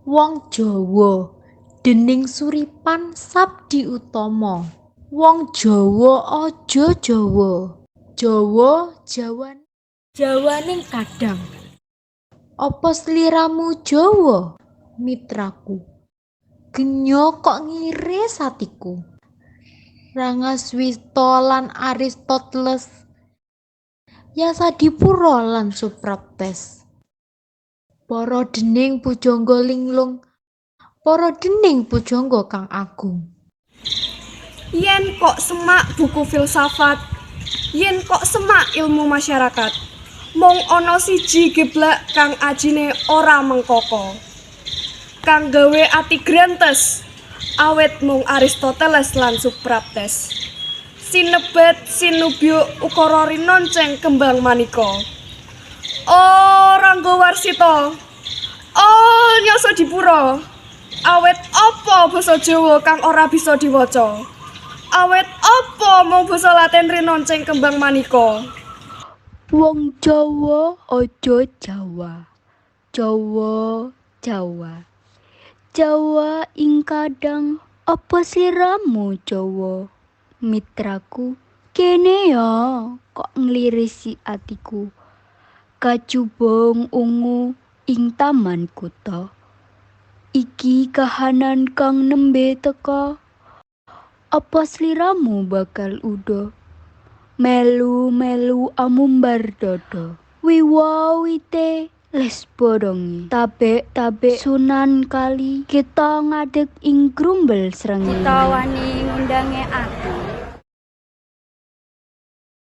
Wong Jawa dening Suripan Sabdi Utama. Wong Jawa aja Jawa. Jawa Jawa Jawaning kadang. Apa sliramu Jawa, mitraku? Genyo kok ngiris atiku. Rangaswista lan Aristoteles, Yasadipura lan Supraptes. Para dening pujangga linglung, para dening pujangga kang agung. Yen kok semak buku filsafat, yen kok semak ilmu masyarakat, mung ana siji geblak kang ajine ora mengkoko. Kang gawe ati grentes, awit mung Aristoteles lan Supraptes. Sinebet sinubyuk ukara rinonceng kembang manika. Oh, Rangga Warsita. Oh, Nyasodipura. Awit apa basa Jawa kang ora bisa diwaca? Awit apa mung basa Latin rinonceng kembang manika? Wong Jawa aja Jawa. Jawa Jawa. Jawa ing kadang apa sliramu Jawa? Mitraku, kene ya kok nglirisi atiku. Kacubung ungu ing taman kutha. Iki kahanan kang nembe teka. Apa sliramu bakal uda? Melu-melu amumbar dada. Wiwa-wite les bodonge. Tabek-tabek sunan kali kita ngadeg ing grumbel srengenge. Kutha wani ngundange aku.